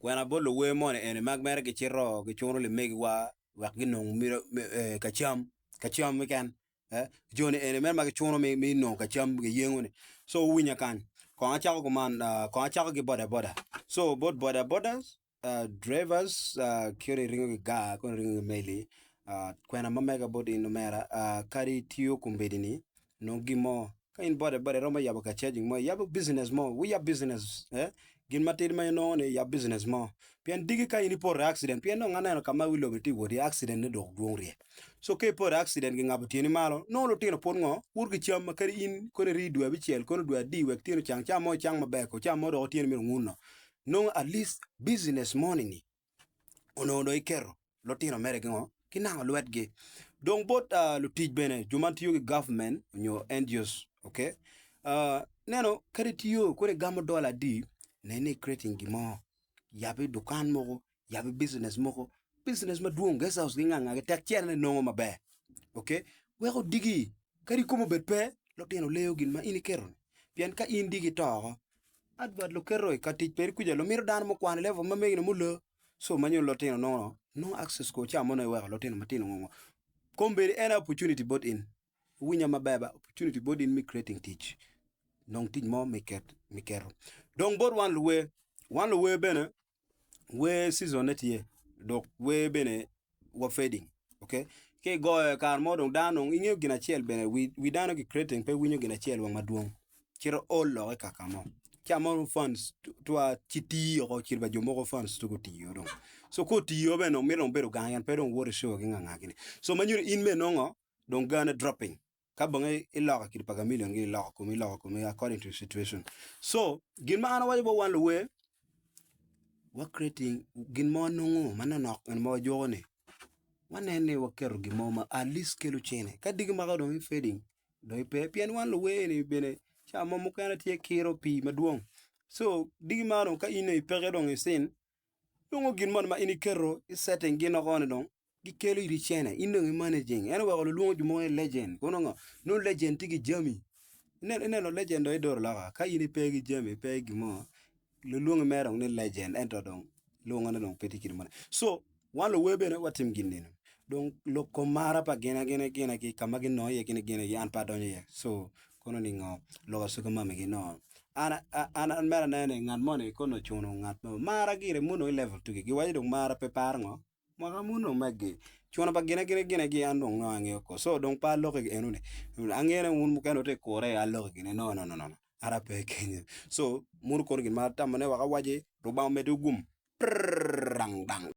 Kwena bot luwer moni eni ma mere gicito gicuno lumegiwa wek ginong ka cam ka cam keken joni eni mere ma gicuno me nongo ka cam giyengo ni so wuwinya kany kong acako kuman kong acako ki boda boda so bot boda bodas drivers kit iringo ki gar kit iringo ki meli kwena ma mega bot in omera kadi itiyo kombeddi ni nong gin mo ka in boda boda iromo yabo ka cajing mo iyabo business mo wuyab business gin matidi ma inongo ni yab business mo pien diki ka in ipoto i accident pien dong aneno ka ma wi lobo tye ka wot iye accident ne dok dwong ryek so ka ipoto i accident gingabo tyeni malo nongo lutino pud ngo pud gicam ma kadi in kono iri dwe abicel kono dwe adi wek tyeni ocang ca mo icang maber ko ca mo dok tyeni myero onguno nongo at least business moni ni onongo dong iketo lutino mere ki ngo ki nango lwetgi dong bot lutic bene jo ma tiyo ki government nyo NGOs okay ineno kadi itiyo kodi igamo dola adi nen ni i creating gin mo yabi dukan mogo yabi business mogo business madwong guest house ki nga nga tek cene nongo maber okay weko digi kadi kome obed pe lutino leyo gin ma in iketo ni pien ka in digi ito oko advert luketo i ka tic peri kuca lumito dano mukwano i level ma megi ni mulo so ma nyo lutino nongo nongo access ko ca mono iweko lutino matino nongo kombeddi en aye opportunity bot in iwinya maber ba opportunity bot in me creating tic nong tic mo me keto dong bot wan luwer wan luwer bene wer season ne tye dok wer bene wa fading ok ki igoyo i kare mo dong dano dong ingeyo gin acel bene wi dano ki creating pe winyo gin acel wang madwong cito ol dok i kaka mo ca mo fans twa ci tii oko cito pa jo mogo fans tuko tiyo dong so ka otiyo bene dong mito dong bedo gang en pe dong woto i show ki nga nga gini so ma nyuto in bene nongo dong gane dropping ka bene iloko kidi pa chameleon gi iloko komi iloko komi according to situation so gin ma an awaco bot wan luwer wa creating gin ma wanongo manonok en ma wajuko ni wanen ni waketo gin mo ma at least kelo cene ka diki mako dong i fading dong ipe pien wan luwer eni bene ca mo mukene tye kiro pii madwong so diki mako dong ka in dong ipeke dong icin nongo gin moni ma in iketo i setting gin oko ni dong gikelo iri cene in dong i managing en oweko lulwongo jo mogo ni legend kono ngo nongo legend tye ki jami ineno legend dong idoro loka ka in ipe ki jami ipe ki gin mo lulwongi mere dong ni legend ento dong lwongone dong pe tye kit meno so wan luwer bene watim gin eni dong lok kom mara pa gin gin gin ki ka ma ginongo iye gin gin an pe adonyo iye so kono ni ngo lok acuka mami no an an mere aneno ni ngat moni kono ocuno ngat mo mara gire muno i level tugi giwaco dong mara pe paro ngo mwaka muno megi cuno pa gine gine gine gi an dong nongo angeyo ko so dong pe aloko eno ni angeyo ni wun mukene wutye ka kure aloko gine no no no no an ape kenyo so muno kono gin ma atamo ne wek awaci Rubanga omeddi gum prrrrang dang.